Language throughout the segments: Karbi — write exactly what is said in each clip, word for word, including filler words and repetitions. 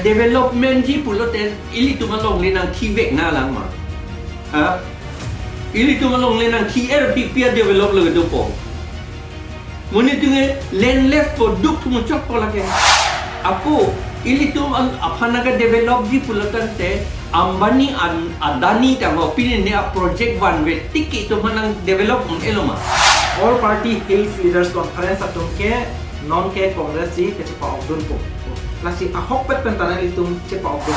Development ji pulote ilitum alongle nangthivek na lang ma. Ha? Ilitum alongle nangthi-er pipi a-develop lo dopo. Monit atum ke landless po, duk thum chok po lake. Apo, ilitum al-, aphan nangke-develop ji pulo tangte, Ambani an-, Adani tangho, pini ne a-project vanve tik ke itum aphan nang-develop un-elo ma. All Party Hills Leaders Conference atum ke non ke Congress si kachepa-okdunpo. Lasi ahokpet pen ta nanglitum chepa-okdun.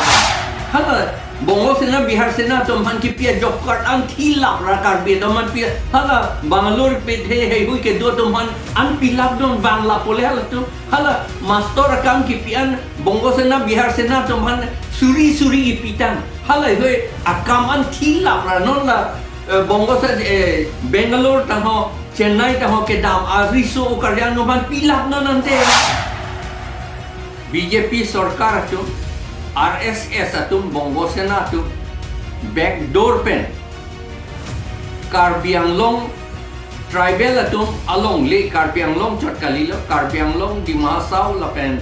Hala, Bongo Sena, Bihar Sena atum aphan kipi a-job card an thilap ra Karbi atum aphan pi, hala, Bangalore pi the heihui kedo atum aphan an pilapdun, vang lapo le halatum. Hala, master akam kipi an Bongo Sena, Bihar Sena atum aphan suri suri kipitang. Hala heihui akam an thilap ra non la, eh, Bongo Sena, eh, Bangalore tangho, Chennai tangho kedam ariso o karjang atum aphan pilap non ante. B J P sorkar atum, R S S atum, Bongo Sena atum, backdoor pen Karbi Anglong tribal atum alongle, Karbi Anglong chot kalilo, Karbi Anglong, Dima Hasao lapen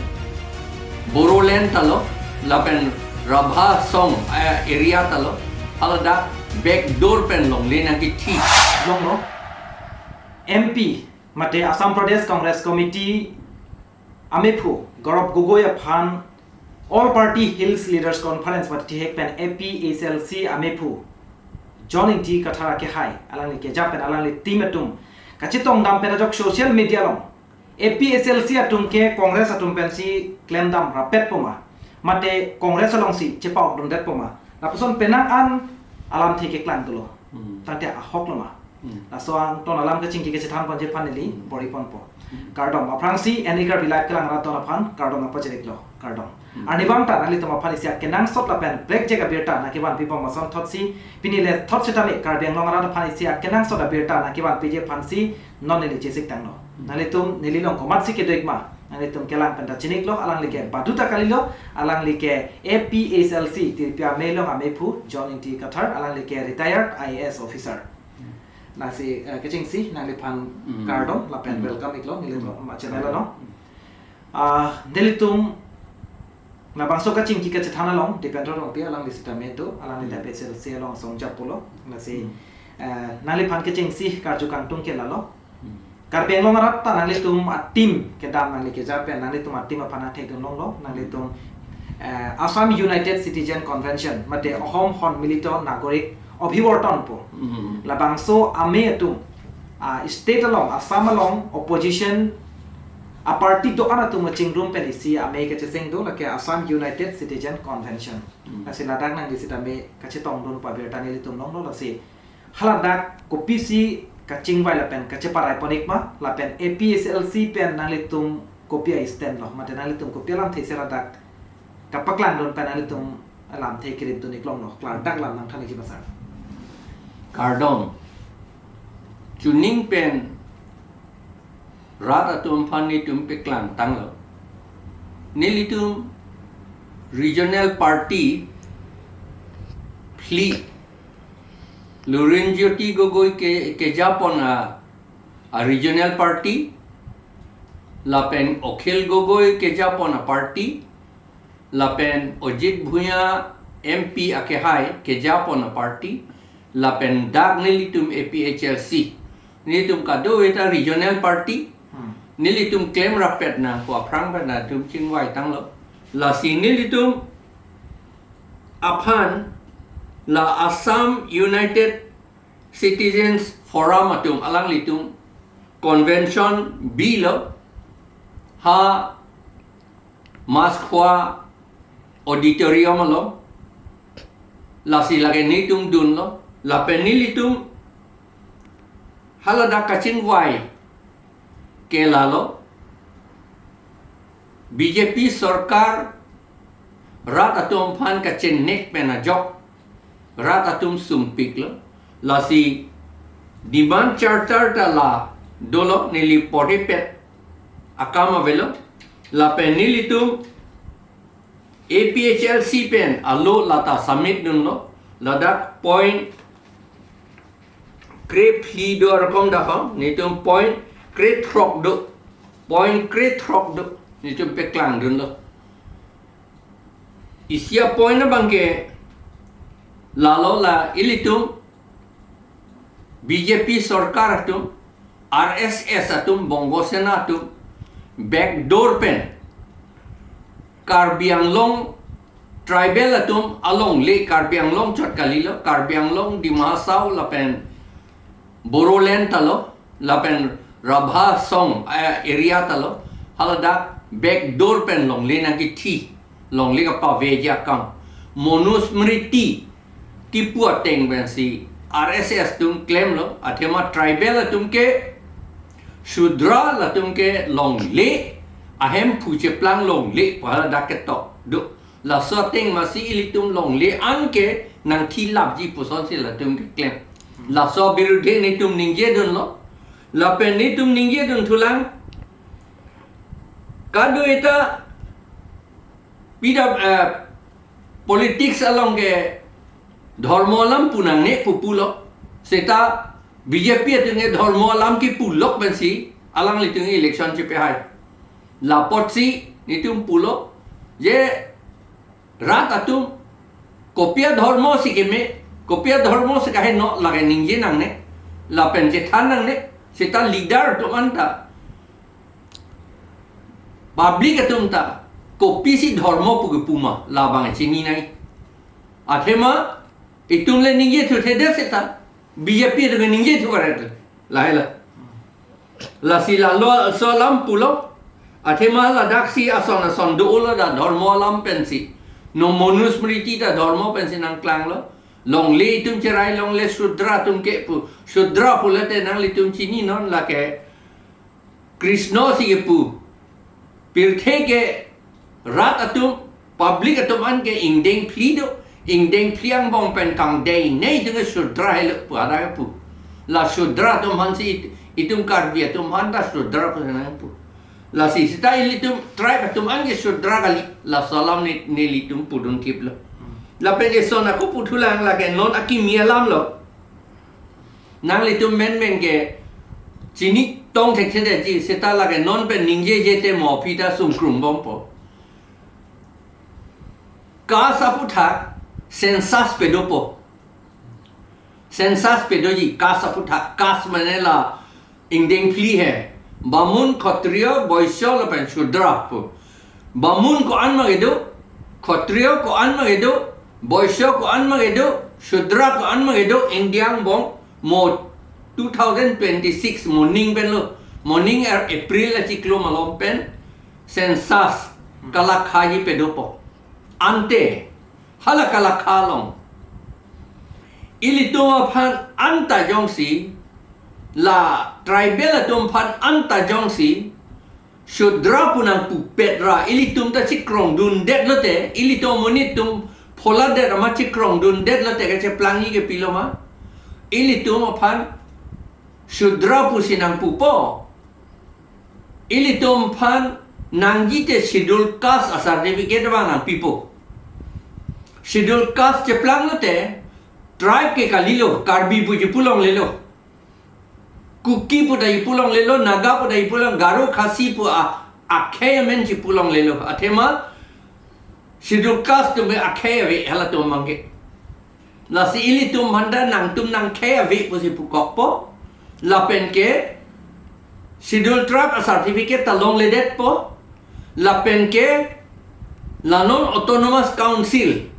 Bodoland ta lo, lapen Rabha Song, eh, area ta lo, haladak backdoor pen longle nangkithi. Longlo, M P, mate Assam Pradesh Congress Committee amephu Gaurav Gogoi aphan All Party Hills Leaders Conference mate thihek pen A P H L C amephu John Ingti Kathar akehai, alangli keja pen alangli team atum kachetongdam pen ajok social media along A P H L C atum ke Congress atum pensi klemdam rapet po ma, mate Congress alongsi chepa-okdundet po ma, lapuson penang an alamthe keklang dolo. Hmm. Tangte ahok lo ma. Hmm. Laso angton alam kachingki kachethan ponji aphan neli, hmm, bor-iponpo. Hmm. Kardom. Aphrangsi N I Karbi Live kelang rat atum aphan kardom nangpachiriklo. Kardom. Hmm. Arnivang ta nanglitum aphan isi akenangsot lapen blackjack abirta nangkevan pibom ason thotsi, pini le thot sitame Karbi Anglong arat aphan isi akenangsot abirta nangkevan piji aphansi non neli chesik tanglo. Hmm. Nanglitum neli along komatsi kedo-ik ma, nanglitum kelang pen ta chiniklo, alangli ke baduta kalilo, alangli ke A P H L C, Tirpi amei along amephu John Ingti Kathar, alangli ke retired I A S officer. Hmm. Lasi, eh, kechengsi nangliphan, hmm, kardom lapen, hmm, welcome iklo nelitum, hmm, ma channel along. Hmm. Ah, nelitum labangso kachingki kachethan along Dipendra Rongpi, alangli sitame do, alangli, hmm, A P H L C along asong jap pulo. Lasi, hmm, eh, nangliphan kechengsi karju kangtung ke lalo. Hmm. Karbi Anglong arat ta nanglitum a-team kedam, nangli keja pen nanglitum a-team aphan nangthekdun longlo, nanglitum, eh, Assam United Citizen Convention, mate Ahom Honmilito Nagorik Abhiborton po. Hmm. Labangso amei atum, ah, state along, Assam along opposition a-party do-an atum kachingrum pen isi amei kacheseng do, lake Assam United Citizen Convention. Hmm. Lasi ladak nangli sitame kachetongdun pu abirta nelitum longlo, lasi haladak kopisi kachingvai lapen kacheparai pon-ik ma, lapen A P H L C pen nanglitum kopi a-stand lo, mate nanglitum kopi alamthe si ladak kapaklangdun pen nanglitum alamthe keripdun-ik longlo, klardak lam nangthan-ikji ma sir. Kardom. Chuning pen rat atum aphan netum paklang tanglo. Nelitum regional party phli, Lurinjyoti Gogoi ke, kejapon a, a regional party, lapen Akhil Gogoi kejapon a-party, lapen Ajit Bhuyang M P akehai kejapon a-party, lapen dak nelitum A P H L C. Nelitum kadokave ta regional party. Hmm. Nelitum klem rapet nangpo aphrang pen nangtum chingvai tanglo. Lasi nelitum aphan la Assam United Citizens Forum atum alanglitum convention bilo, ha Maskhwa Auditorium along, lasi lake netum dunlo, lapen nelitum haladak kachingvai ke lalo, B J P sorkar rat atum aphan kachinnek pen ajok rat atum sumpiklo. Lasi demand charter ta la dolo, neli porhepet akam avelo. Lapen nelitum A P H L C pen alo lata submit dunlo. Ladak point krephli do arkom dahong, netum point krethrok do. Point krethrok do, netum paklangdunlo. Isi a-point abang ke lalo, la ilitum B J P sorkar atum, R S S atum, Bongo Sena atum, backdoor pen Karbi Anglong tribal atum alongle, Karbi Anglong chot kalilo, Karbi Anglong, Dima Hasao lapen Bodoland ta lo, lapen Rabha Song, eh, area ta lo, haladak backdoor pen longle nangkethi, longle kapaveji akam, Manusmriti kipu ateng pensi R S S atum klemlo, athema tribal atum ke, Shudra latum ke longle, ahemphu cheplang longle pu haladak ketok do. Laso ateng masi ilitum longle anke nangthilapji pusonsi latum keklem. Laso abirudhe netum ningjedunlo. Lapen netum ningjedunthulang, kadokave ta pida, eh, politics along ke dhormo alam pu nangne pu pulo. Seta B J P atum ke dhormo alam kipu lok pensi alanglitum election chepehai. Lapotsi netum pulo je rat atum kopi adhormo si keme, kopi adhormo si kaheno lake ningje nangne, lapen chethan nangne, seta leader atum anta, public atum ta kopisi dhormo pu kepu ma, labang chini nai. Athema itum le ningjethuthedet seta B J P atum ningjethu karet le. Lahai la. Lasi lalaso alam pulo. Athema ladaksi ason ason dolo, dak dhormo alam pensi. Non Manusmriti ta dhormo pensi nangklanglo. Longle itum cherai longle, Shudra atum ke pu. Shudra pulote nanglitum chininon lake Krishna si kepu. Pirthe ke rat atum, public atum an ke ingdeng phli do, ingdeng phli angbong pen kangdeng ne itum ke Shudra helo pu hadak kepu. La Shudra atum aphansi it-, itum Karbi atum aphan ta Shudra pu nangpu. Lasi seta ilitum tribe atum an ke Shudra kali, laso alam ne, nelitum pudun kiplo. Lapen eson ako puthulang lake non akimi alam lo. Nanglitum menmen ke chinitong thekthedetji, seta lake non pen ningjeje te mo aphi ta sungkrung bompo. Caste aputhak census pedopo. Census pedoji caste aputhak, caste mane la ingdeng phli he. Bamun, Khatriya, Vaishya lapen Shudra pu. Bamun ko-an ma kedo, Khatriya ko-an ma kedo, Vaishya ko-an ma kedo, Shudra ko-an ma kedo, India angbong mo two thousand twenty-six moning pen lo, moning er April achiklo malom pen census kalakhaji pedopo. Ante hala kalakha along ilitum aphan anta jongsi, la tribal atum aphan anta jongsi Shudra pu nangpupet ra ilitum ta chikrongdundet lote, ilitum amonit atum pholadet amat chikrongdundet lote kacheplangji ke pilo ma? Ilitum aphan Shudra pusi nangpupo. Ilitum aphan nangji te Schedule Caste a-certificate abang nangpipo. Schedule Caste cheplang lote tribe ke kalilo, Karbi pu chipulonglelo. Kuki pu ta chipulonglelo, Naga pu ta chipulong, Garo, Khasi pu a, akhei amen chipulonglelo. Athema Schedule Caste atum ke akhei ave halatum abang ke. Lasi ilitum aphan ta nangtum nangkhei ave pusi pukokpo. Lapen ke Schedule Tribe a-certificate ta longledetpo. Lapen ke la non Autonomous Council,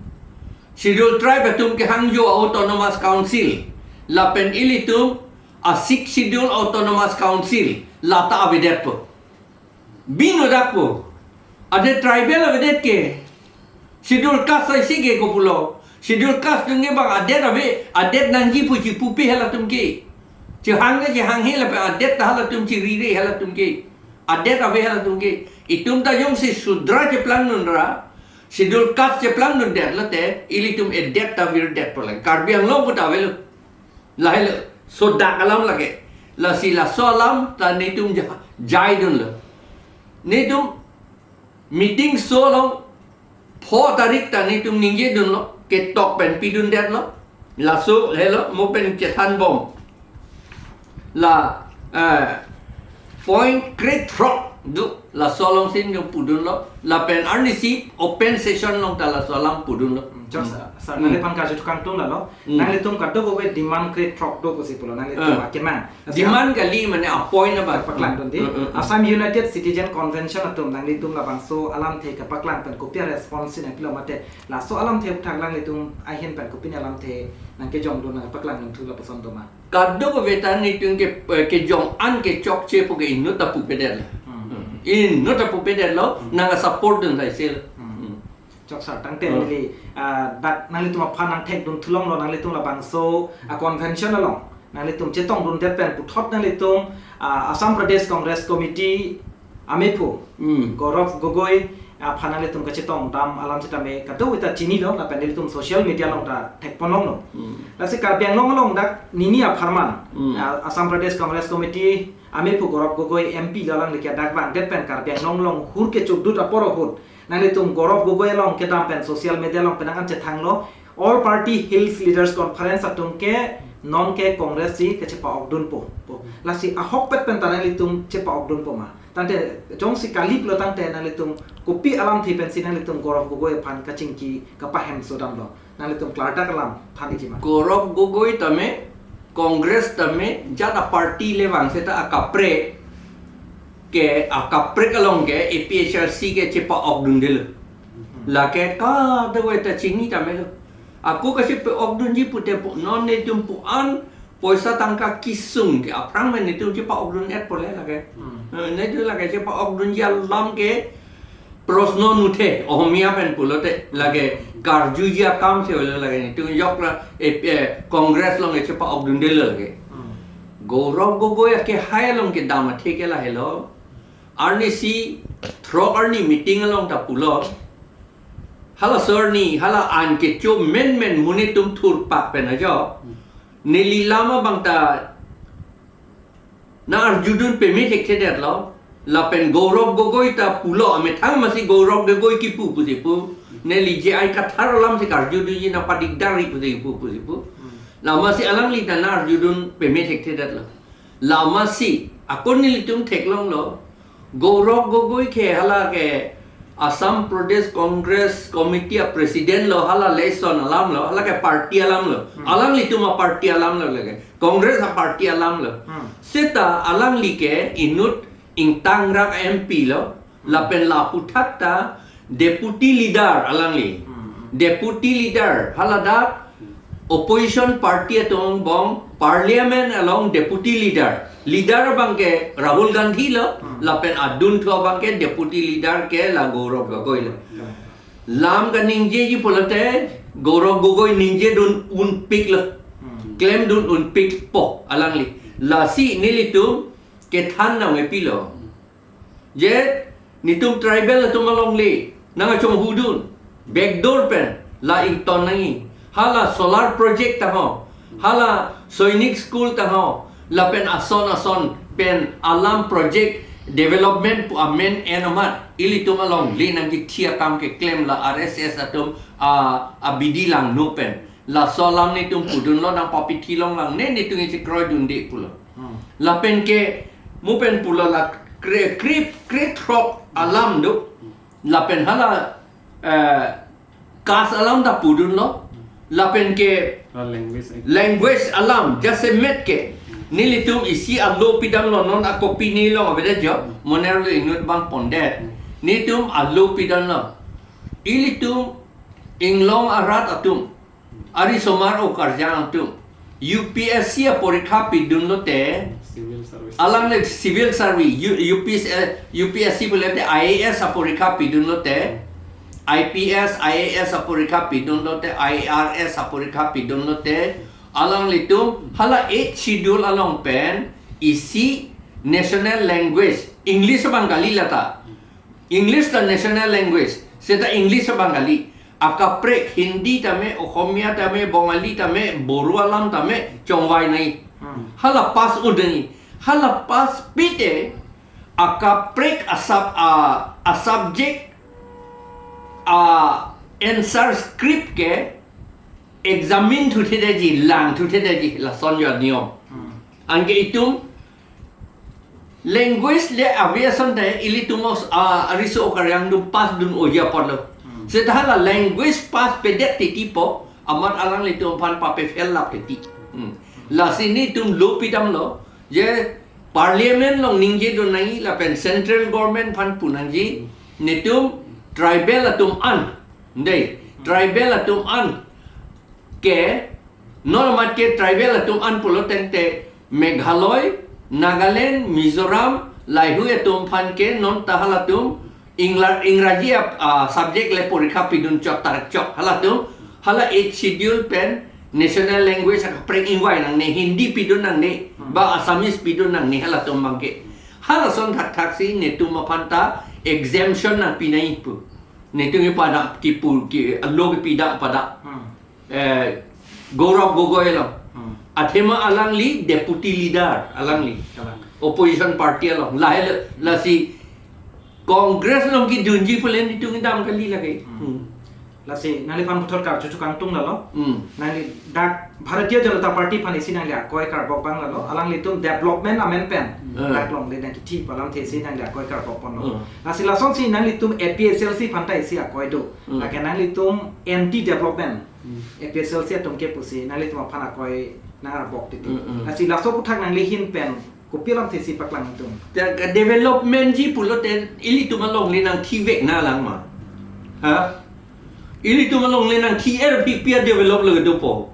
Schedule Tribe atum kehangjo Autonomous Council, lapen ilitum a-Sixth Schedule Autonomous Council, la ta avedetpo. Bino dakpo. Adet tribal avedet ke. Schedule Caste aisi ke kopulo. Schedule Caste atum ke bang adet ave, adet nangji pu chipupe halatum ke. Chihang ke chihanghe lapen adet ta halatum chirire halatum ke. Adet ave halatum ke. Itum ta jongsi Shudra cheplangdun ra, Schedule Caste cheplangdundet lote, ilitum edet ta virdetpo lang. Karbi Anglong pu ta avelo. Lahai lo, sodak alam lake. Lasi laso alam ta netum ja-, jaidunlo. Netum meeting so along pho tarik ta netum ningjedunlo, ketok pen pidundetlo. Laso helo mo pen chethanbom. La, eh, point krethrok Do, laso alongsi nelitum pudunlo. Lapen arnisi open session along ta laso alam pudunlo. Hmm, just, Hmm. uh, sir, Hmm. nangliphan karju thukang tung lalo. Hmm. Nanglitum kadokave demand krethrok do pusi pulo nanglitum Hmm. akemang. Demand kali mane a-point abang. Kapaklangdun dei. Hmm, hmm, hmm. Assam United Citizen Convention atum nanglitum labangso alamthe kapaklang pen kopi a-response si nangpilo mate laso alamthe aphuthak nanglitum ahin pen kopine alamthe nangkejongdun nangpaklangdun thu lapuson do ma? Kadokave ta nelitum ke, eh, kejong an kechokche pu ke inut ta pupedet. Hmm. Hmm. Inut ta pupedetlo, Hmm. nang support dun saisel. Hmm. Hmm. Chok sir, tangte Hmm. neli, ah, dak nanglitum aphan nangthekdun thulonglo, nanglitum labangso a-convention along nanglitum chetongdundet pen puthot nanglitum, ah, Assam Pradesh Congress Committee amephu Hmm. Gaurav Gogoi aphan nanglitum kachetongdam alam setame kadokave ta chinilo, lapen nelitum social media along ta thekponlonglo. Hmm. Lasi Karbi Anglong along dak nini apharman, Hmm. ah, Assam Pradesh Congress Committee amephu Gaurav Gogoi M P lo, alangli ke dak vangdet pen Karbi Anglong along hur kechokdut apor ahut nanglitum Gaurav Gogoi along kedam pen social media along penang an chethanglo, All Party Hills Leaders Conference atum ke non ke Congress si kachepa-okdunpo pu. Lasi ahokpet pen ta nanglitum chepa-okdunpo ma? Tangte jongsi kali pulo tangte nanglitum kopi alamthe pensi nanglitum Gaurav Gogoi aphan kachingki kapahemso damlo? Nanglitum klardak alam than-ikji ma? Gaurav Gogoi tame, Congress tame, jat a-party le vang seta akaprek ke, akaprek along ke A P H L C ke chepa-okdundelo. Hmm. Lake kadokave ta chini tamelo. Ako kachepa-okdunji pute pu, non nelitum pu an poisa tangka kesung ke aphrang pen nelitum chepa-okdun-etpo le lake. Hmm. Eh, nelitum lake chepa-okdunji alam ke prosno nuthe, Ohomia pen pulote, lake karjuji akam si olo lake nelitum jok la, eh, eh, Congress along chepa-okdundelo lake. Hmm. Gaurav Gogoi akehai along kedam athe ke lahelo. Arnisi throk arni meeting along ta pulo. Hala sir ni, hala an kecho menmen mo nelitum thurpak pen ajo. Hmm. Neli lam abang ta nang-arjudun pame thekthedetlo. Lapen Gaurav Gogoi ta pulo, amethang masi Gaurav Gogoi kipu pusi pu. Neli J I Kathar alam si karjudunji nangpadikdari pusi pu, pusi pu. Hmm. La masi alangli ta nang-arjudun pame thekthedetlo. La masi ako nelitum theklonglo. Gaurav Gogoi ke hala ke Assam Pradesh Congress Committee a-president lo, hala election alam lo, hala ke party alam lo. Hmm. Alanglitum a-party alam lo lake. Congress a-party alam lo. Hmm. Seta alangli ke inut ingtangrak M P lo, lapen la aphuthak ta deputy leader alangli. Hmm. Deputy leader, hala dak opposition party atum angbong parliament along deputy leader. Leader abang ke Rahul Gandhi lo, Hmm. lapen adunthu abang ke deputy leader ke la Gaurav Gogoi lo. Hmm. Lam kaningjeji pulote Gaurav Gogoi ningjedun unpiklo. Hmm. Klemdun-unpikpo alangli. Lasi nelitum kethan nangvepilo. Je nelitum tribal atum alongle nangkachonghudun, backdoor pen la ington nangji. Hala solar project ta ho, hala Sainik School ta ho, lapen ason ason pen alam project development pu amen en amat ilitum alongle nangkithi akam keklem la R S S atum a, abidi langno pen. Laso alam nelitum pudunlo, nangpapithi longlang ne nelitum isi kroidunde pulo. Hmm. Lapen ke mo pen pulo la kre, kre, krethrok alam do. Lapen hala, eh, caste alam ta pudunlo. Lapen ke Ah, language. Language alam jasemet ke nelitum isi alo pidamlo, non akopine along avedet jo. Moner lo inut bang pondet. Nelitum alo pidamlo. Ilitum inglong arat atum, arisomar o karjang atum, U P S C aporikha pidunlote, Civil service. Alangle civil service, U-, U P S C, eh, U P S C pulote I A S aporikha pidunlote, I P S, I A S aporikha pidunlote, I R S aporikha pidunlote, alanglitum hala eighth schedule along pen isi national language, English abang kali lata. English ta national language, seta English abang kali. Akaprek Hindi tame, Ohomia tame, Bongali tame, Boro alam tame, chongvai nangji. Hmm. Hala pass un nangji. Hala pass pite, akaprek asub-, a, a-subject, a-answer script ke examine thuthedetji, lang thuthedetji, lason jo niyom. Hmm. Anke itum Language le aviation te ilitum os, ah, ariso o Karbi Anglong pass dun oji apotlo. Hmm. Seta hala language pass pedet titi po, amat alanglitum aphan pape-fail lap titi. Hmm. Lasi netum lo pidamlo, je parliament along ningje dun nangji lapen central government aphan pu nangji, netum tribal atum an, dei, tribal atum an ke, non amat ke tribal atum an pulo tangte Meghalaya, Nagaland, Mizoram, laheihui atum aphan ke non ta halatum Ingla-, Ingraji ap-, ah, subject le porikha pidun chot tarak chot. Halatum, hala eighth schedule pen national language akaprek ingvai nangne, Hindi pidun nangne, Hmm. ba Assamese pidun nangne halatum abangke. Halason thakthak si netum aphan ta exemption nangpi nangji pu. Netum ke pada kipu, ki, alo kipi dak pada. Hmm. Eh, Gaurav Gogoi along. Hmm. Athema alangli deputy leader alangli. Kalang. Opposition party along. Lahelo, lasi Congress along kedunji pule netum kedam kali lake. Hmm. Hmm. Lasi nangliphan puthot karjuthuk kangtung lalo. Hmm. Nangli dak Bharatiya Janata Party aphan isi nangli akoi karbok abang lalo. Alanglitum development amen pen. Hmm. Dak longle nangkithi pu alamthe isi nangli akoi karbok ponlo. Hmm. Lasi lasonsi nanglitum A P H L C aphan ta isi akoi do. Hmm. Lake nanglitum anti development. Hmm. A P H L C atum ke pusi nanglitum aphan akoi nang arbok titi. Hmm, hmm. Lasi laso aputhak nangli ahin pen kopi alamthe isi paklang tum. Te ke development ji pulote ilitum alongle nangthivek nanglang ma. Ha? Ilitum alongle nangthi-er pi pi a-develop lo dopo.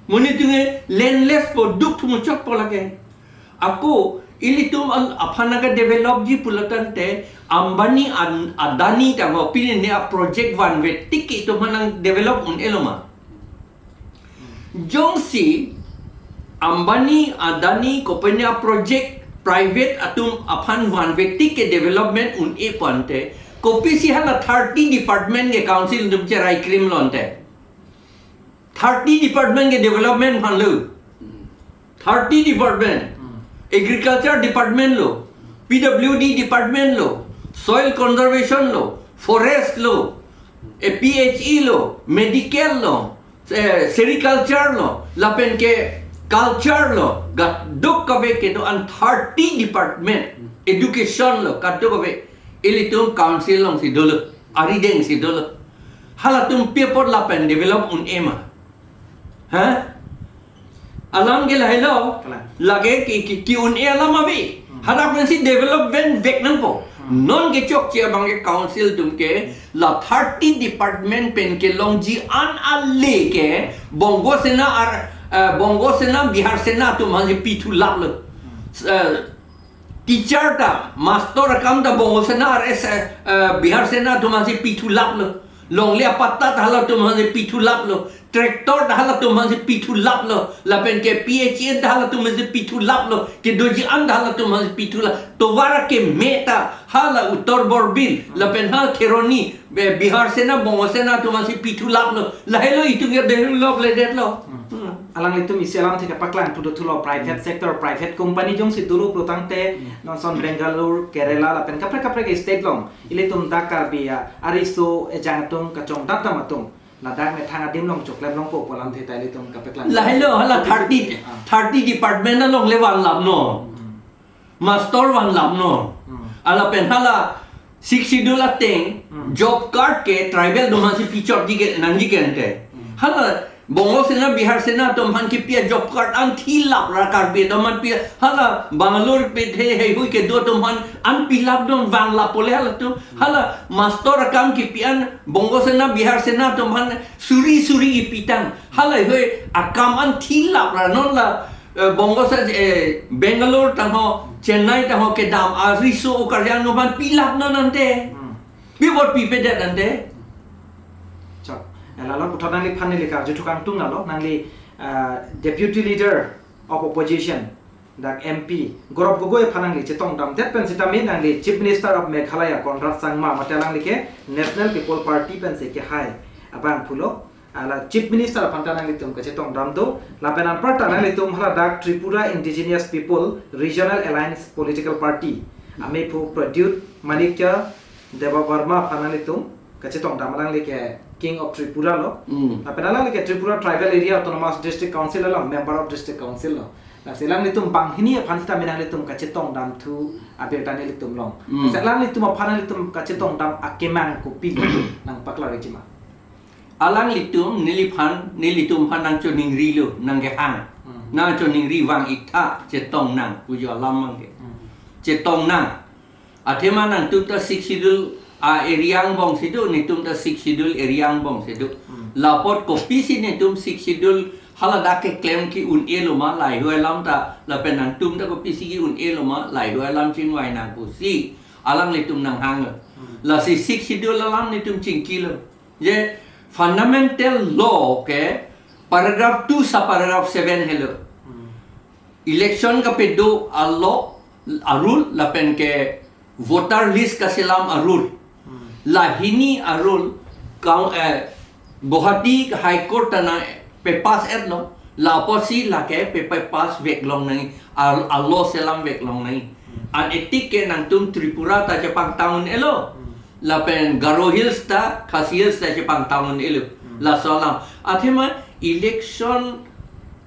Mo netum ke landless po, duk thumuchot po lake. Ako ilitum al-, aphan nangke-develop ji pulo tangte Ambani an-, Adani tangho pini ne a-project vanve tik ke itum aphan nang-develop un-elo ma. Jongsi Ambani, Adani, kopine a-project private atum aphan vanve tik ke development un-e pu ante, kopisi hala thirty department ke council atum cherai krim lo ante. Thirty department ke development aphan lo. Hmm. Thirty department. Hmm. Agriculture department lo, P W D department lo, soil conservation lo, forest lo, eh, P H E lo, medical lo, eh, sericulture lo, lapen ke culture lo, kadokave kedo-an thirty department, education lo, kadokave ilitum council alongsi dolo, arideng si dolo. Halatum pi apot lapen develop un-e ma. Ha? Alam ke lahelo. Kalang. Lake ki, ki, ki-un-e alam ave. Hmm. Hadak pensi development vek nangpo. Hmm. Non kechokche abang ke council atum ke la thirty department pen kelongji an ale ke Bongo Sena ar, eh, Bongo Sena, Bihar Sena atum aphansi pithu laplo. Hmm. Eh, teacher ta, master akam ta Bongo Sena ar S, eh, Bihar Sena atum aphansi pithu laplo. Longle apatta ta halatum aphansi pithu laplo. Tractor ta halatum aphansi pithu laplo. Lapen ke P H E ta halatum aphansi pithu laplo. Kedoji an ta halatum aphansi pithu lap. Tovar keme ta hala Uttar Borbil, lapen ha Kheroni, Be-, Bihar Sena, Bongo Sena atum aphansi pithu laplo. Lahelo itum ke develop ledetlo. Hmm. Hmm. Alanglitum isi alamthe kepaklang pu dothulo, private Hmm. sector, private company jongsi dolo pulo tangte, Hmm. non ason Bangalore, Kerala, lapen kaprek kaprek state along. Ilitum dak Karbi a, ariso ejang atum kachongdat dam atum. Ladak methang adim along choklem longpo pu alamthe ta ilitum kepaklang. Lahelo hala thirty, Ah. thirty department alongle van lapnon. Hmm. Master van lapnon. Hmm. Lapen hala Sixth Schedule ateng, Hmm. job card ke tribal atum aphansi pichotji ke nangji ke ante. Hmm. Hala Bongo Sena, Bihar Sena atum aphan kipi a-job card an thi lap ra Karbi atum aphan pi a, hala Bangalore pen heihui kedo atum aphan an pilapnon, van lap pule halatum. Hmm. Hala master akam kipi an Bongo Sena, Bihar Sena atum aphan suri suri kipi tang. Hala heihui akam an thi lap ra non la Eh, Bongo Sena, eh, Bangalore tangho, Chennai tangho kedam ariso o Karbi Anglong aphan pilapnon ante. Hmm. Pi apot pipedet ante. Chok. Eh, lalo puthot nangliphan neli karjuthuk kangtung lalo, nangli, eh, Deputy Leader of Opposition, dak M P, Gaurav Gogoi aphan nangli chetongdamdet pen sitame nangli Chief Minister of Meghalaya, Conrad Sangma, mate alangli ke National People Party pensi kehai abang pulo. Hala Chief Minister aphan ta nanglitum kachetongdam do. Lapen anparta nanglitum hala dak Tripura Indigenous People Regional Alliance Political Party amephu Pradyut Manikya Debbarma aphan nanglitum kachetongdam, alangli ke King of Tripura lo. Hmm. Lapen alangli ke Tripura Tribal Area Autonomous District Council along Member of District Council lo. Lasi alanglitum banghini aphan sitame nanglitum kachetongdamthu abirta nelitum long. Hmm. Lasi alanglitum aphan nanglitum kachetongdam akemang kopi nangpaklariji ma? Alanglitum neliphan, nelitum aphan nangchoningrilo, nangkehang. Hmm. Nangchoningri vang-iktha chetong nang, pujo alam abangke. Hmm. Chetong nang. Athema nangtum ta Sixth Schedule a-area angbong si do, netum ta Sixth Schedule area angbong si do. Hmm. Lapot kopisi netum Sixth Schedule haladak keklem ke-un-elo ma, laheihui alam ta, lapen nangtum ta kopisi ke-un-elo ma, laheihui alam chingvai nang pusi alanglitum nanghanglo. Hmm. Lasi Sixth Schedule alam netum chingkilo. Je fundamental law ke paragraph two sub paragraph seven helo. Hmm. Election kapado a-law, a-rule, lapen ke voter list kaselam a-rule. Hmm. Lahini a-rule, kau, eh, Guwahati High Court ta nangpepass-etlo, lapotsi lake pepass veklong nangji, a, a-law selam veklong nangji. Hmm. An etik ke nangtum Tripura ta chepangtang un-elo. Hmm. Lapen Garo Hills ta, Khasi Hills ta chepangtang un-elo. Hmm. Laso alam. Athema election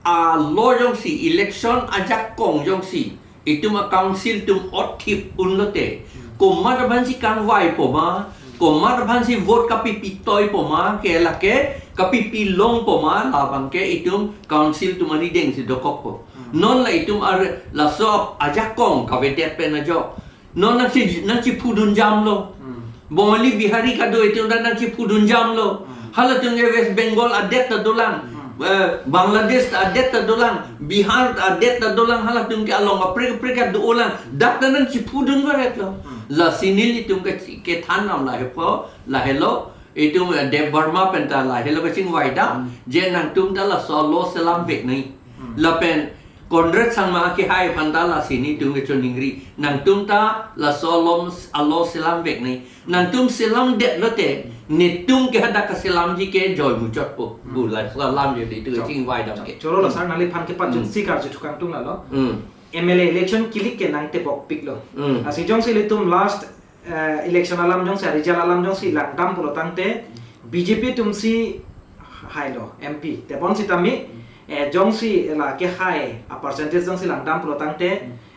a-law jongsi, election ajakong jongsi itum a-council atum otthip unlote, hmm, komat aphansi kangvaipo ma, hmm, komat aphansi vote kapipi toipo ma, ke lake kapipi longpo ma, labangke itum council atum arideng si dokokpo. Hmm. Non la itum ar laso ajakong kavedet pen ajok. Non nangchi, nangchiphudunjamlo. Hmm. Bongali Bihari kado itum ta nangchiphudunjamlo. Hmm. Halatum ke West Bengal adet ta dolang. Hmm. Eh, Bangladesh ta adet ta dolang. Bihar ta adet ta dolang. Halatum ke along kaprek kaprek ta dolang. Dak ta nangchiphudun varetlo. Hmm. Lasi nelitum ke, kethan nam laheipo, lahelo. Itum, eh, Debbarma pen ta lahelo kachingvaidam. Hmm. Je nangtum ta laso a-law selam vek nangji. Hmm. Lapen Conrad Sangma kehai aphan ta lasi netum kechoningri. Nangtum ta laso a-law, a-law selam vek nangji. Nangtum selamdetlote, netum ke hadak kaselamji ke joi muchotpo. Hmm. Bu laso alam je itum, chok, kachingvaidam, chok, ke. Choro la, hmm, sir, nangliphan ke pachun, hmm, si karju thukang tung lalo. Hmm. M L A election kilik ke nangtebokpiklo. Hmm. Lasi jongsi ilitum last, eh, election alam jongsi, result alam jongsi langdam pulo tangte, B J P atumsi hailo M P. Tebon sitame, eh, jongsi la kehai a-percentage jongsi langdam pulo tangte,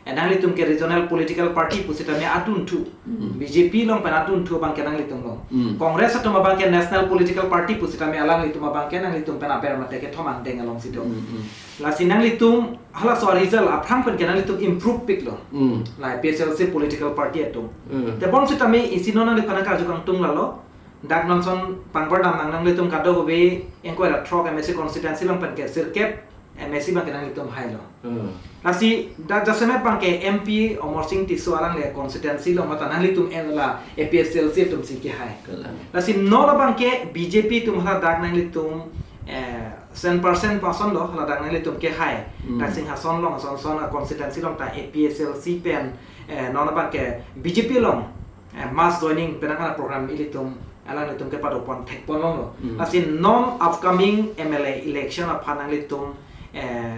eh, nanglitum ke regional political party pusitame adunthu. Hmm. B J P along pen adunthu abangke nanglitum long. Hmm. Congress atum abangke national political party pusitame alanglitum abangke nanglitum pen aber mate kethom angdeng alongsi do. Hmm, hmm. Lasi nanglitum halaso a-result aphrang pen ke nanglitum improve piklo. Hmm. La A P H L C political party atum. Hmm. Tebon sitame isi non nangliphan karju kangtung lalo. Dak non ason pangbar dam nang, nanglitum kadokave ingkoi ra throk M A C constituency along pen ke sirkep M A C abangke nanglitum hailo. Hmm. Lasi dak jasemet abangke M P Amarsing Tisso alangli constituency along mate nanglitum, eh, la A P H L C atumsi kehai. Kalang. Lasi non abangke B J P atum haladak nanglitum, eh, cent percent pason lo haladak nanglitum kehai. Hmm. Dak Singhason along ason son a-constituency along ta A P H L C pen, eh, non abangke B J P along, eh, mass joining penang a-program ilitum, alanglitum kepado pon thek pon longlo. Hmm. Lasi non upcoming M L A election aphan nanglitum, eh,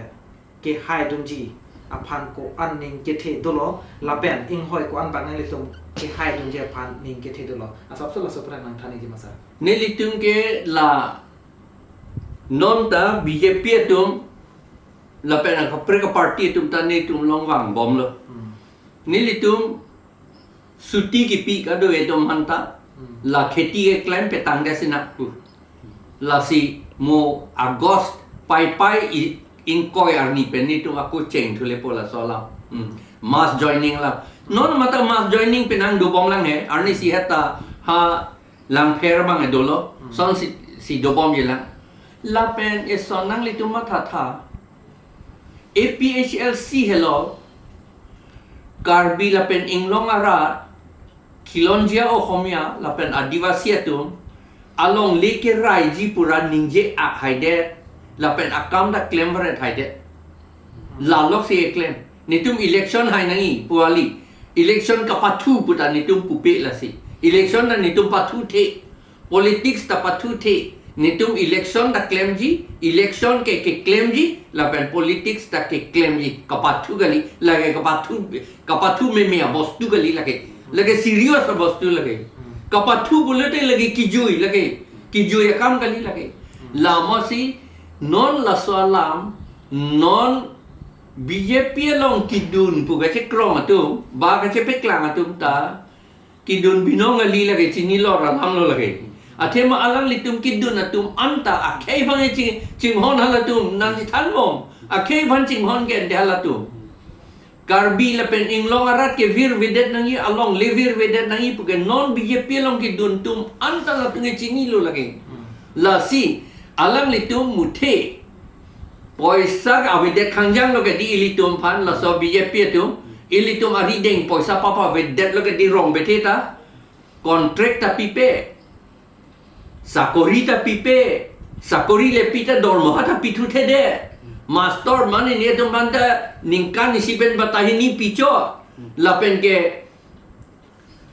kehaidunji aphan ko-an ning kethe dolo, lapen inghoi ko-an bang nanglitum kehaidunji aphan ning kethe dolo? Asapso laso aphrang nangthanji ma sir. Nelitum ke la non ta B J P atum lapen akaprek a-party atum ta netum along vangbomlo. Hmm. Nelitum suti kipi kado etum aphan ta, hmm, la kheti keklem petang de sinak pu. Lasi mo August paipai i-, ingkoi arni pen netum ako cheng thulepo laso alam. Hmm. Mass joining la. Non mate mass joining penang dobom lang he, arnisi heta ha Langpher abang dolo, hmm, sonsi, si dobomji lang. Lapen eson nanglitum mathatha. A P H L C helo, Karbi lapen Inglong arat, Khilonjia Ohomia lapen Adivasi atum alongle keraiji pura ningje-ak haidet, lapen akam ta klemvaret haidet. Lalok si keklem. Netum election hai nangji pu kali. Election kapathu puta netum pupe lasi. Election ta netum pathuthe. Politics ta pathuthe, netum election ta klemji, election ke, keklemji, lapen politics ta keklemji, kapathu kali, lake kapathu, kapathu meme abostu kali lake, lake serious abostu lake, kapathu pulote lake kijui lake, kijui akam kali lake, lasi non laso alam, non B J P along kedun pu kachekrong atum, ba kachepeklang atum ta, kedun binong kali lake, chinilo ra alam lo lake. Athema alanglitum kedun atum anta akhei abang ching, chinghon halatum nangchethanbom. Akhei abang chinghon ke ante halatum. Karbi lapen Inglong arat ke virvedet nangji, alongle virvedet nangji puke non B J P along kedun atum anta latum ke chinilo lake. Lasi alanglitum muthe poisa ke avedet khangjang lo ke di ilitum aphan, laso B J P atum, ilitum arideng poisa papavedet lo ke di rong bethe ta, contract ta pipe, sakori ta pipe, sakori le pi ta dormoha ta pithuthedet. Master mane netum aphan ta ningkan isi pen batai hini pichot. Lapen ke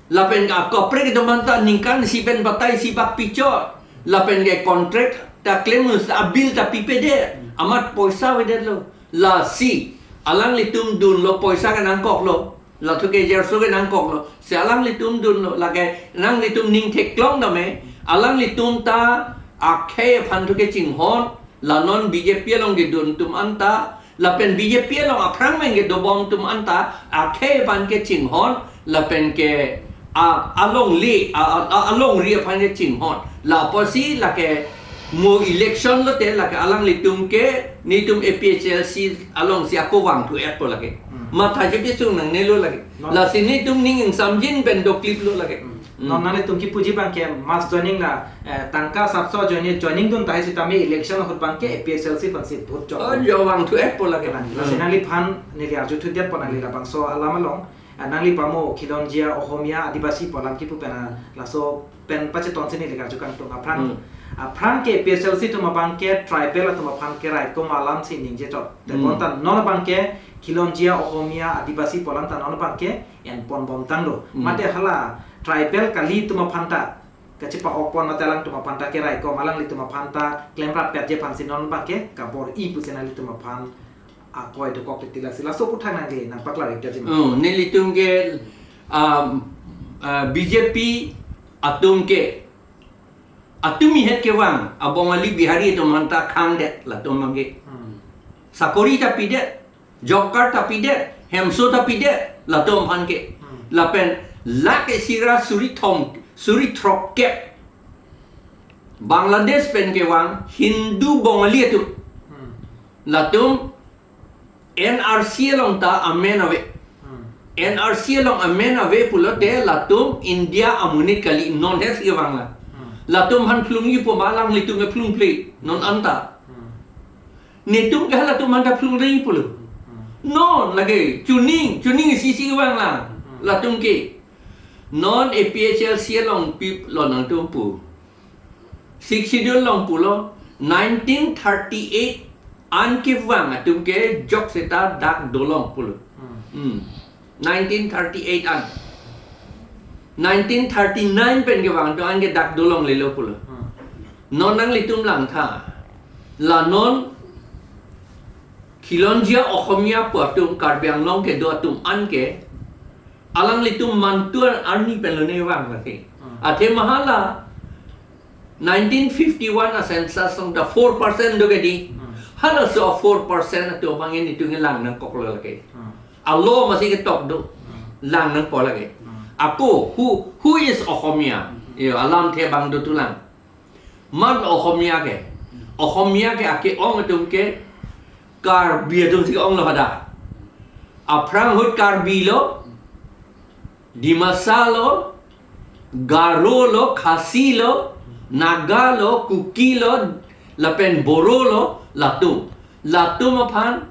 Lapen ke akaprek atum aphan ta ningkan isi pen batai isi bak pichot. Lapen ke contract ta klem, abill ta pipedet. Amat poisa avedetlo. Lasi alanglitum dunlo, poisa ke nangkoklo. Lathu ke jerso ke nangkoklo. Si alanglitum dunlo. Lake nanglitum ning theklong tame, alanglitum ta akhei aphan thu ke chinghon. La non B J P along kedun atum anta, lapen B J P along aphrang pen kedobom atum anta akhei abang ke chinghon, lapen ke a, alongle, a, a, a, alongri aphan ke chinghon. Lapusi lake mo election lote lake alanglitum ke netum A P H L C alongsi ako vangthu-etpo lake. Hmm. Matha chepesung nangnelo lake. Non- Lasi netum ning ingsamjin pen dokliplo lake. Hmm. Hmm. Non nanglitum kipuji abang ke mass joining la, eh, tangka sapso joining, joining dun tahai sitame election ahut abang ke A P H L C aphansi vote chok. Oh, jo vangthu-etpo lake. Lasi Hmm. nangliphan neli arjuthudetpo nangli labangso alam along. Eh, nangli pamo Khilonjia Ohomia Adivasi pu alam kipu pen, ah, laso pen pachetonsi neli karju kangtung aphrang. Hmm. Aphrang ke A P H L C atum abang ke tribal atum aphan keraikom alamsi ningje chot. Te Hmm. bonta non abang ke Khilonjia Ohomia Adivasi pu alam ta non abang ke enponbomtanglo. Hmm. Mate hala tribal kali atum aphan ta kachepa-okpon mate alangtum aphan ta keraikom, alanglitum aphan ta klemrap petji aphansi non abang ke kabor-i pusi nanglitum aphan akoi dokok titi, lasi laso aputhak nangli nangpaklar-ik tangji ma. Oh, nelitum ke, um, uh, B J P atum ke, atum ihet kevang, a Bongali Bihari atum aphan ta khangdet latum abang ke. Hmm. Sakori ta pidet, job card ta pidet, hemso ta pidet, latum aphan ke. Hmm. Lapen lakh isi ra suri thom, suri throkkep Bangladesh pen kevang Hindu Bongali atum. Hmm. Latum N R C along ta amen ave. Hmm. N R C along amen ave pulote latum India amonit kali, non hes kevang la. Hmm. Latum aphan phlungji pu ma alanglitum ke phlungple, non anta. Hmm. Netum ke halatum aphan ta phlungre pulo. Hmm. Non lake chuning, chuning isi isi kevang la. Hmm. Latum ke. Non A P H L C along piplo nangtum pu. Sixth Schedule along pulo, nineteen thirty-eight an kevang atum ke jok seta dak dolong pulo. Hmm. Hmm. Nineteen thirty-eight an. Nineteen thirty-nine pen kevang atum an ke dak dolonglelo pulo. Hmm. Non nanglitum langtha. La non Khilonjia Ohomia pu atum Karbi Anglong kedo atum an ke alanglitum mantu arni pen lone vang lake. Hmm. Athema hala nineteen fifty-one a census along ta four percent do ke di. Hmm. Halaso four percent atum abang netum ke lang nangkoklo lake. Hmm. Alo masi ketok do. Hmm. Lang nangpo lake. Hmm. Ako, who, who is Ohomia? Hmm. Yo, alamthe abang dothulang. Mat Ohomia ke. Ohomia ke ake-ong atum ke Karbi atumsi ke-onglo hadak. Aphrang ahut Karbi lo, Dimasa lo, Garo lo, Khasi lo, Naga lo, Kuki lo, lapen Boro lo, latum. Latum aphan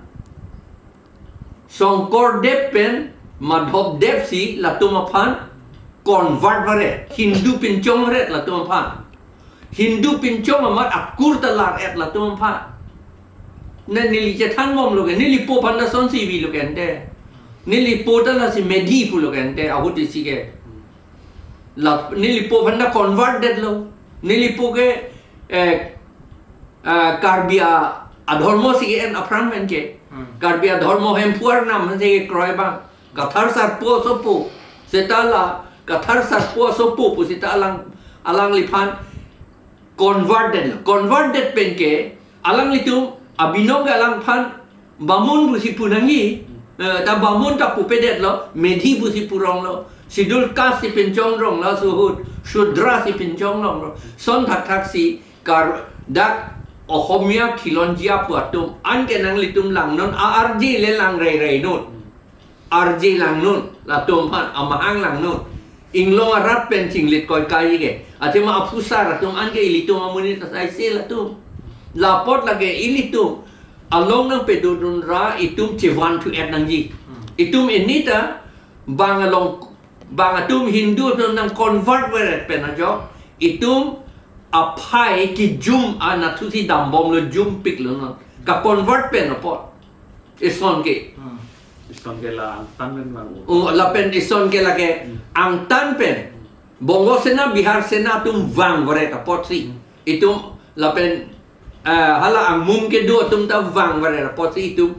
Shonkordev pen Madhavdev si latum aphan convert varet, Hindu pinchong varet latum aphan. Hindu pinchong amat akur ta lar-et latum aphan. Ne neli chethanbomlo ke, neli po aphan ta sonsi vilo ke ante. Neli po ta lasi Medhi pulo ke ante, ahut isi ke. La, neli po aphan ta convert detlo. Neli po ke, eh, eh, Karbi a, adhormo si ke-en aphrang pen ke. Hmm. Karbi adhormo Hemphu Arnam si ke kroi abang. Kathar Sarpo asopo. Seta la, Kathar Sarpo asopo pu seta alang, alangliphan convert detlo. Convert det pen ke, alanglitum, abinong ke alangphan Bamun pusi pu nangji. Eh, ta bamun ta pupedetlo, medhi pusi puronglo. Schedule caste si pinchongrong laso ahut, shudra si pinchongronglo. Ason thakthak si kar dak Ohomia khilonjia pu atum, anke nanglitum langnon, a-arje le lang rairai non. Arje langnon, latum aphan, amahang langnon. Inglong arat pen chinglit koikai ke. Athema aphusar atum anke ilitum amonit asai se latum. Lapot lake ilitum along nangpedodun ra itum chevan thu et nangji. Hmm. Itum ini ta bang along, bang atum Hindu atum nang convert veret pen ajok, itum aphai kejum anatthu si dambomlo, jumpiklo non. Ka convert pen apot. Ison ke. Hmm. Ison ke la angtan pen vang. Oh, lapen ison ke lake Hmm. angtan pen. Bongo Sena, Bihar Sena atum vang veret apotsi. Hmm. Itum lapen, eh, hala angmum kedo atum ta vang veret apotsi itum,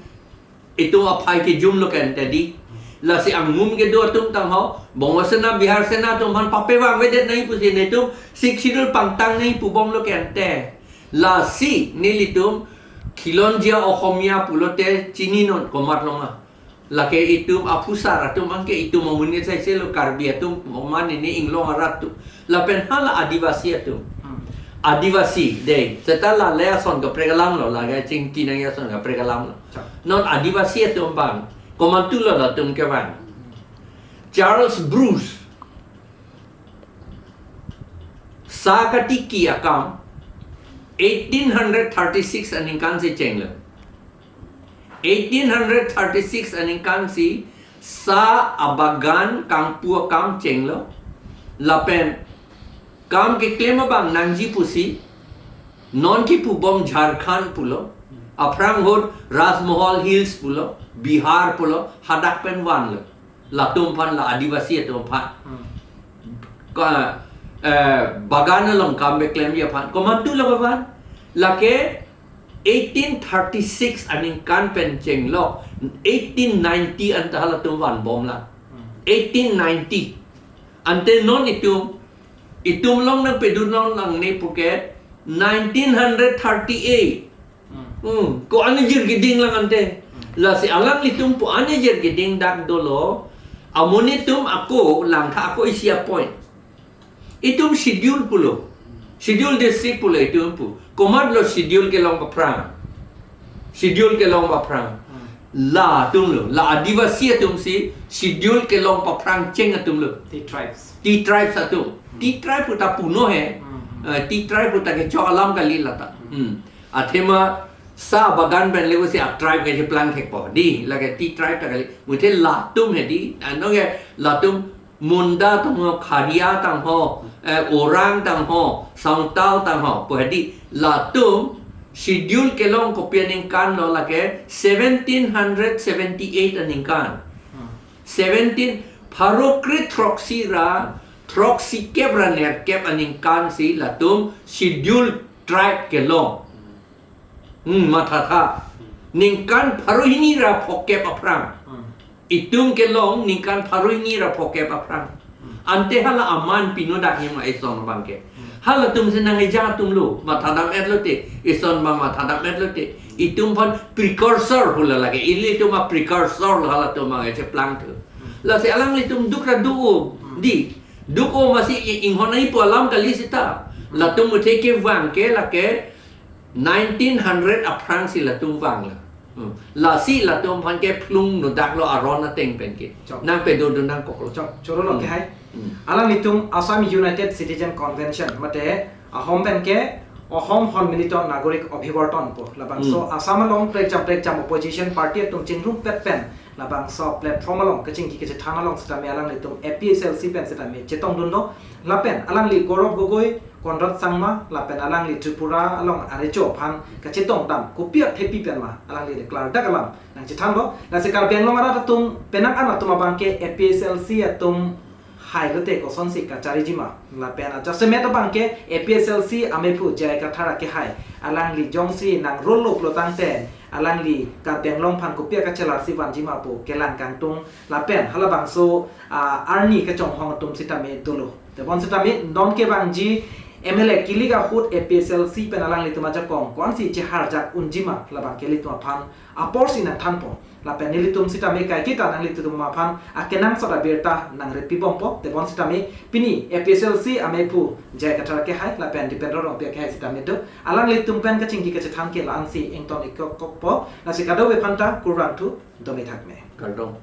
itum aphai kejumlo ke ante di. Lasi angmum kedo atum tangho, Bongo Sena, Bihar Sena atum aphan papevang vedet nangji pusi netum Sixth Schedule pangtang nangji pubomlo ke ante. Lasi nelitum khilonjia Ohomia pulote chininon komat loma. Lake itum aphusar atum anke itum amonit asai selo, Karbi atum, oman ini inglong arat atum. Lapen hala Adivasi atum. Hmm. Adivasi, dei, seta la le ason kaprek alamlo, lake chingki nangji ason kaprek alamlo. Cha. Non Adivasi atum bang, komantulo latum kevang. Charles Bruce, sa katiki akam, eighteen hundred thirty-six aningkan si chenglo. Eighteen hundred thirty-six aningkan si sa abagan kangpu akam chenglo. Lapen kam keklem abang nangji pusi, non kipubom Jharkhand pulo. Aphrang ahut Rajmahal Hills pulo, Bihar pulo, hadak pen vanlo. Latum aphan, la Adivasi atum aphan. Hmm. Ka, eh, bagan along kam beklemji aphan. Komantulo kevan? Lake eighteen thirty-six aningkan pen chenglo, eighteen ninety anta halatum vanbomlang. Hmm. Eighteen ninety. Ante non itum, itum along nangpedodun nangne puke nineteen hundred thirty-eight. Hmm. Hmm. Ko-an ajir keding lang ante. Hmm. Lasi alanglitum pu-an ajir keding dak dolo. Amonit atum ako, langtha ako isi apoint. Itum schedule pulo. Schedule district pulo itum pu. Komatlo schedule kelong paphrang? Schedule kelong paphrang. Hmm. Latumlo. La Adivasi atum si schedule kelong paphrang cheng atumlo. Tea tribes. Tea tribes atum. Hmm. Tea tribe puta puno he. Hmm, hmm. Eh, tea tribe puta kechok alam kali lata. Hmm. Hmm. Athema sa bagan pen lewu si a tribe kecheplang thekpo. Dei, lake tea tribe ta kali. Muthe latum he dei. Anong ke latum Munda tangho, Kharia tangho, eh, Orang tangho, Sangtal tangho, pu he dei, latum schedule kelong kopi aningkanlo lake seventeen hundred seventy-eight aningkan. Hmm. Seventeen, pharo kre throksi ra, throksi kep ra nerkep aningkan si latum schedule tribe kelong. Hmm, mathatha. Ningkan pharo hini ra phokep aphrang. Hmm. Itum kelong ningkan pharo hini ra phokep aphrang. Hmm. Ante hala aman pinodak hima ison abangke. Hmm. Halatum si nangkeja atumlo, mathadam etlo te, ison abang mathadam etlo te. Itum aphan precursor hula lake, ilitum a-precursor lo halatum abang cheplang thu. Hmm. Lasi alanglitum duk ra duk-o, Hmm. dei. Duk-o masi i-, inghon ai pu alam kali seta. Hmm. Latum muthe kevang ke lake nineteen hundred aphrang si latum vanglo. Hmm. Lasi latum aphan kephlung nodaklo aron ateng pen ke. Chok. Nangpedodun nangkoklo. Chok, choro lo Hmm. ke hai. Hmm. Alanglitum Assam United Citizen Convention, mate Ahom pen ke Ahom Honmilito Nagorik Abhibartan pu. Labangso Hmm. Assam along prekjam prekjam opposition party atum chingrumpet pen labangso platform along kachingki kachethan along sitame alanglitum A P H L C pen sitame chetongdunlo. Lapen alangli Gaurav Gogoi, Conrad Sangma, lapen alangli Tripura along arecho aphan kachetongdam kopi athepi pen ma alangli declare dak alam nangchethanlo. Lasi Karbi Anglong arat atum penang an atum abangke A P H L C atum hailote kosonsi kacharijima. Lapen ajasemet abangke A P H L C amephu J I Kathar akehai alangli jongsi nang role loplo tangte alangli Karbi Anglong aphan kopi akachelar si vanjima pu kelang kangtung. Lapen halabangso, ah, arni kachonghong atum sitame dolo. Tebon sitame non kevangji M L A kilik ahut A P H L C pen alanglitum ajakong ko-ansi cheharjak unjima labang ke ilitum aphan apor si nangthanpo. Lapen nelitum sitame kaiketa nanglitum aphan akenangsot abirta nangripibompo. Tebon sitame pini A P H L C amephu J I Kathar akehai lapen Dipendra Rongpi akehai sitame do. Alanglitum pen kachingki kachethan ke la-ansi ington ik-ok-okpo. Lasi kadokave aphanta kurvangthu, dome thakme. Kardom.